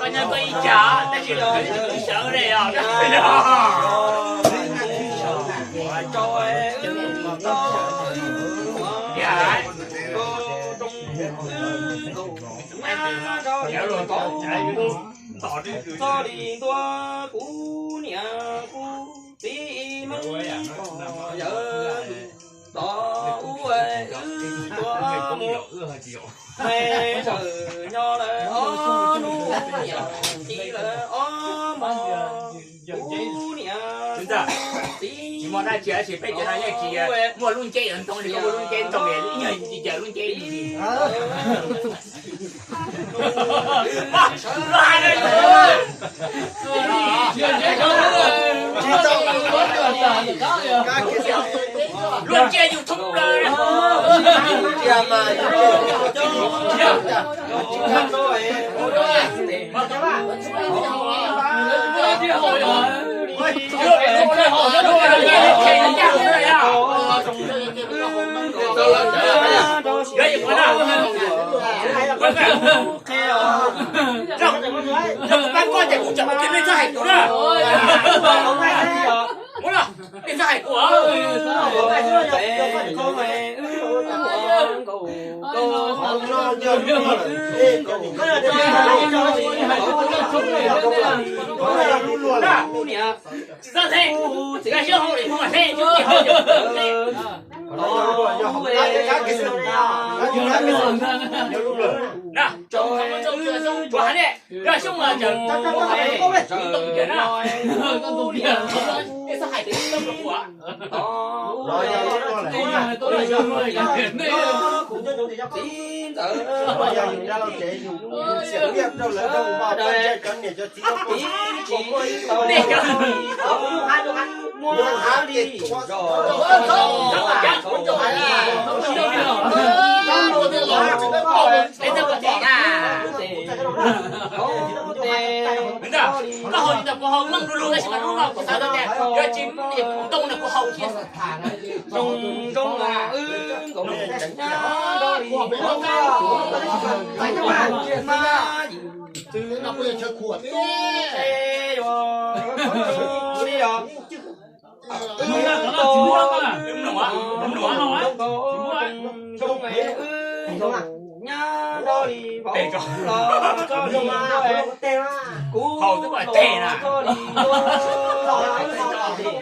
Koj nyob koj ib tsam tab sis lawv twb sawv li os. Txoj li ntuag kuv niam kuv txiv Hmoob yawg, tom ub wb tuaj mus, me ntawm nyob lawm ob hnub niam txiv lawm ob hmos, kuv niam txiv. Tsis muaj dab tsi tab sis peb cov no yeej tsis muaj lub ncej yuav ntoo li, koj muaj lub ncej ntoo li, ib nyuag tsis caw lub ncej li. Luag ntsia YouTube lawm. Yog kuv pab koj ces kuv tseem mus tias nej txhob hais kuv na. Muab los, nej txhob hais kuv. Tsis txhob theej, nkag siab hauv li kuv mam theej. Na, tsoom qhov muaj tsoom tswv xyoo puas hab ne? Yog xyoo mas tseem ntoo kiag na. Txhob hais tias ntoo rau kuv. Koj haus li ntawd kuv haus meej lug lug tab sis mas lub no kuv xav tias yog tsis ntoo no kuv haus thiab. Zoo zoo wb nkaus nyab rau li, txwv no kuv yog chaw khuam tub qhe yuav li os. Wb nkaus zoo zoo zoo wb nkaus nyab rau li vauv los txog li ntuj, kuv nkaus txog li ntuj,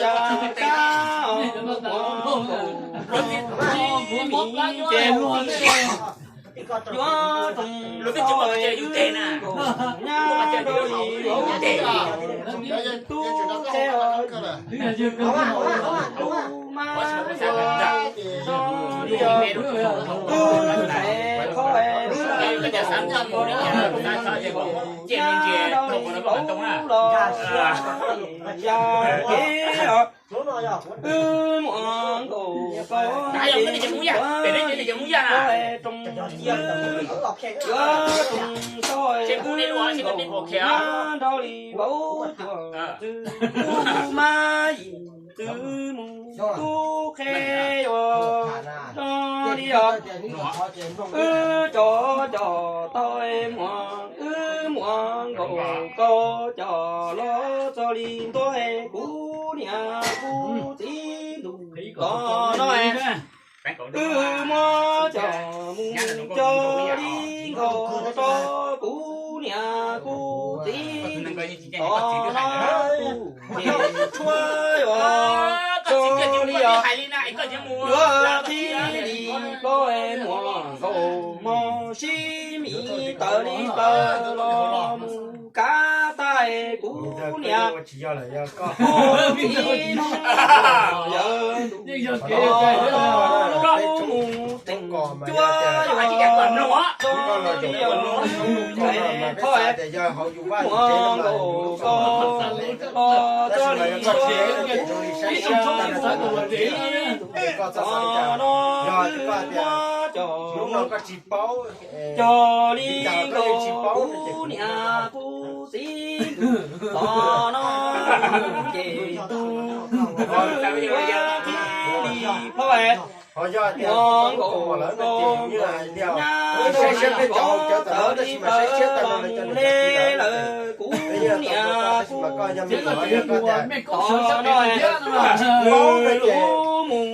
ya kab muab nkaus tib mi ces yuav tsoom txhua wb nkaus nyab rau li vauv tub qhe os. Mas wb tais qhov wb nyab rau li vauv los ya kev os. Wb muab nkaus tau ces yuav tsoom, yuav tsoom txhua wb nkaus nyab rau li vauv tuam txwv, kuv mab yim txwv mus tub qhe yuav txog li os. Wb cov coj tau muam, wb muam nkaus koj coj los txog li ntuj, kuv niam kuv txiv ntuj tom no. Wb muab coj mus coj li nkaus rau kuv niam kuv txiv tom no, kuv ces tshuav yuav txog li os. Yuav qhib li plaub muam nkaus mog, sib mis tawm li plaws los mus kav tag kuv niam kuv txiv yawg. Los mus teem cuab yuav txog li os, thov muam nkaus koj los txog li os, tom no wb muab coj, coj li nkaus kuv niam kuv txiv ntuj tod no ces tus yuav thiaj li plob. Ho yog tias nkaus lawv no ces nws nyaj saib siab peb cov hauv cawv tawm tab sis mas saib siab tag no lawv cov nws cov txiv lawv, kuv niam kuv tod no lub mus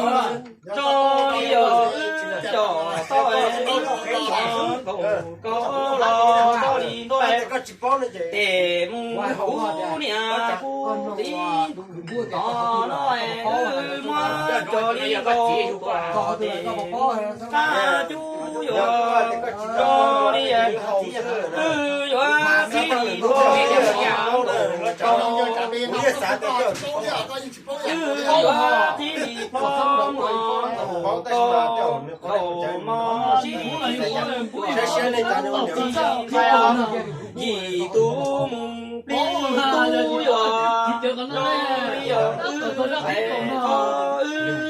nus tso li os, wb cov tod nkaus ko los txog li ntuj, tes mus kuv niam kuv txiv ntuj tod no, wb muab cog li nkaus tuaj tes qab cub yuav tso li, wb yuav txij li ko, wb yuav txij li ko muaj nkaus ko mos sib txuj txij yim tus mus plig tub yuav zoo li yog wb qhais qhov wb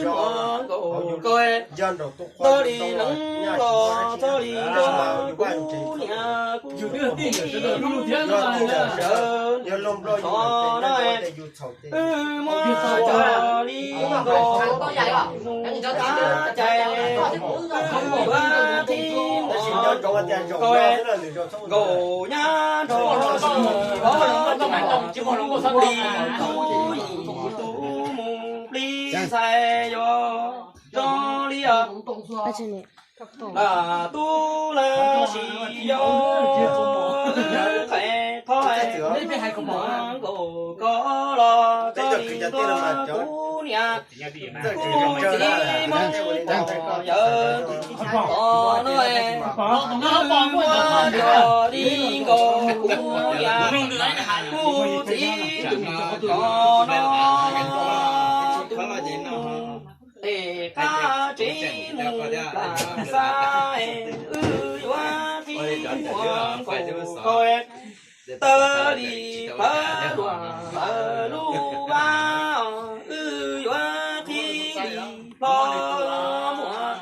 muaj nkaus ko, txog li neeb los txog li ntuj, kuv niam kuv txiv ntuj tod no, wb muab cog li nkaus mus qab cais, wb yuav txij mus ko, nkaus nyab nrog li vauv, plig tub yim tus mus plig ntxhais yuav zoo li os. Lam tub lam sis yog wb qhais qhov muaj nkaus ko los txog li ntuj, kuv niam kuv txiv muaj nkaus yawm tod no, wb muab cog li nkaus kuv niam kuv txiv ntuj tod no, tus tes qab tsev mus plam xab, wb yuav txij muaj nkaus ko, tawg li plawv luag lawv lub vab, wb yuav txij li plob muaj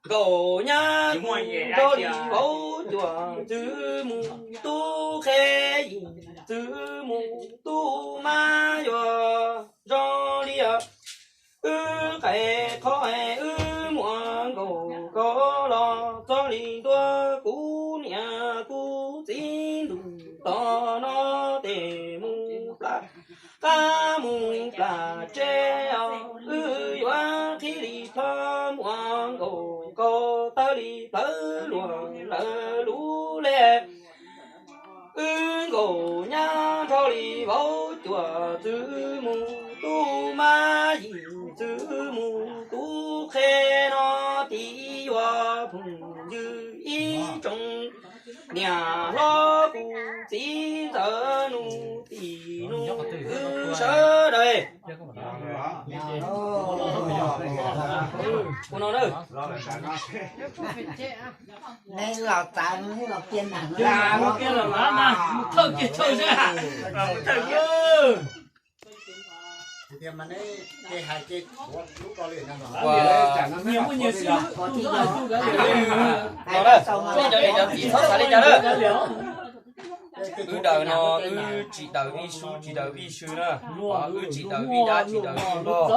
nkaus nyab nrog li vauv cuam txwv mus tub qhe yim txwv mus tub mab yuav zoo li os. Wb qhais qhov wb muaj nkaus ko los txog li ntuj, kuv niam kuv txiv ntuj tod no, tes mus plam qab mus plam tsev os, wb yuav txij li plob muaj nkaus ko, tawg li plawv luag lawv lub lej. Wb nkaus nyab nrog li vauv cuam txwv mus tub mab yim txwv mus tub qhe no, tiv yuav phooj ywg ib tsoom niam hlob kuv txiv ntxawm nus tij nus kwv sawv daws. Ua no na. Neb los txav, neb los piav nag, mus piav los mas mus thawj kiag chaw seb, mus thawj kiag. Cov niam cov txiv txhob xav li cas na. Wb daws no wb tsis daws vij sub tsis daws vij sw na. Wb tsis daws vij dab tsis daws vij npog,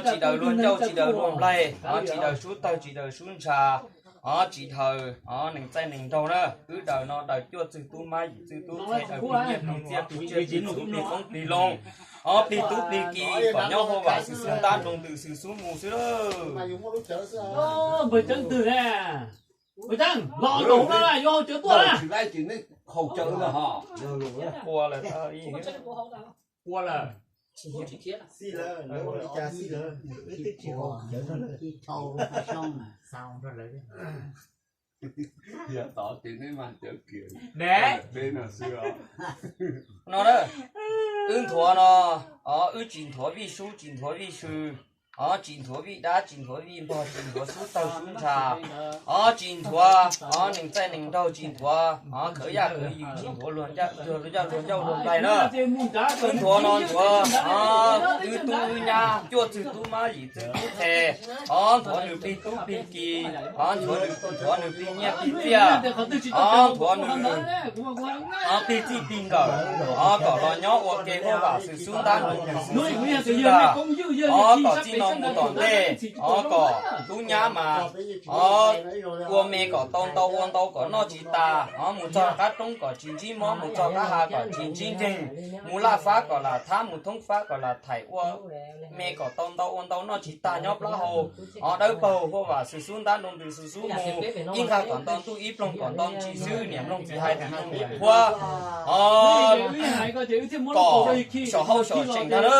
tsis daws luag ncauj tsis daws luag nplaig, tsis daws sub tawg tsis daws sub ntsha, tsis daws nees txaij nees nraug na. Wb daws no daws cuaj txwg tub mab yim txwg tub qhe, daws plig nyiaj plig txiaj plig tsiaj plig txhuv plig qoob plig loo, plig tub plig ki, kom nyob hauj vam xwm xub ntab nroo ntws xwm xub mus xwb. Npawg Ceeb twg ne? Npawg Ceeb, los nraum no yuav haus cawv tuaj na. Ua lawm, ua lawm. Ne, no na, wb nthuav no, wb tsis nthuav vij sub tsis nthuav vij sw, Tsis nthuav vij dab, tsis nthuav vij npog, tsis nthuav xub tawg xub ntsha. Tsis nthuav neeg txaij neeg nraug, tsis nthuav khawv yaj khawv yws, tsis nthuav luag ncauj luag nplaig na. Wb nthuav no nthuav wb tub wb nyab, cuaj txwg tub mab, yim txwg tub qhe. Nthuav nws plig tub plig ki, nthuav nws plig nyiaj plig txiaj, nthuav nws plig txij plig nkawm, kom los nyob ua ke huaj vam xwm xub ntab nroos xwm xub xwb ntag. Kom txij no mus tom ntej, kom tub nyab mas ua me kom tau ntau, ua ntau kom noj tsis tas, mus txog qab roob kom tsis ntsib mob, mus txog qab ha kom tsis ntsib nkeeg, mus laj fab kom lam thab, mus thoob fab kom lam thaim, ua me kom tau ntau, ua ntau noj tsis tas nyob plaub hau. Dawb paug huaj vam xwm xub ntab nroos xwm xub mus, ib nqag kom nto ntuj, ib ploog kom nto ntsis xwb, niam mloog txiv hais, txiv mloog niam qhuab. Kom saum hauj saum seem ntag na,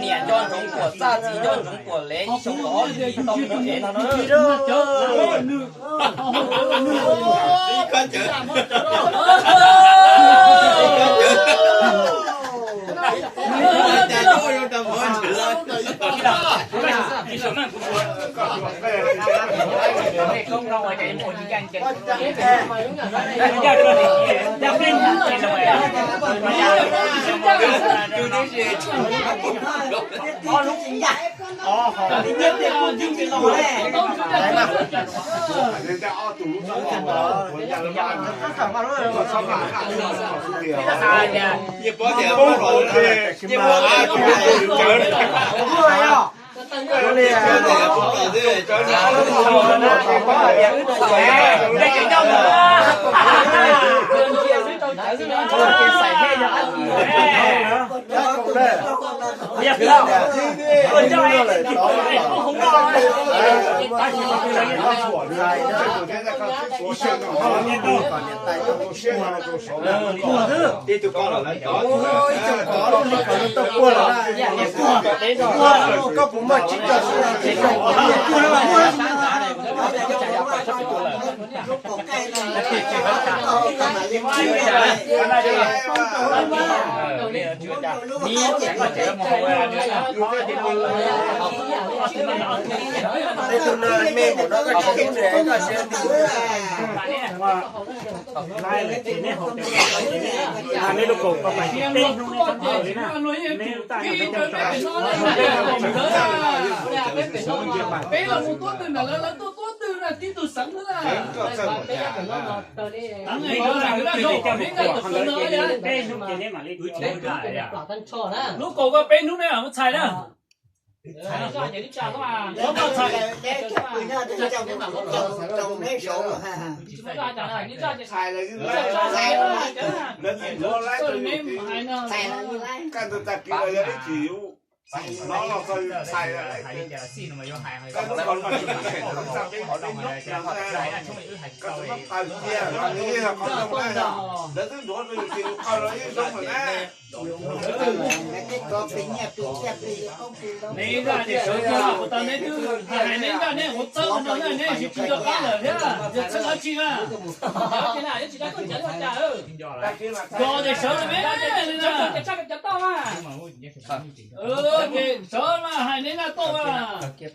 niam nco ntsoov tuam txaj, txiv nco ntsoov tuam lev, ib xyoos kom ob tug tsis tau me ntsis ev ntag na. Koj puas muaj tsib caug xwb, tsib caug. Tej tug no me mus no koj tsis tub nres koj siab nti. Nej lub kaus koj pais peb hnub nej txhob ntawd li na. Nej lub taj nej peb caug tso. Peb los mus tuab twg ntawm lawv, lawv tuaj tuab twg na, tib tug xeev xwb na. Peb hnub ces nej mam li. Lub kaus koj peb hnub nej mam txhais na. Nej zaj ces sawv tag, puas tau nej twb hais nej zaj nej ua txawb no na, nej tsis tsis nco qab lawm thiab, yog txhawb dab tsi na. Yog ces sawv lawm me na. Ces sawv mas hais nej zaj tuaj mas.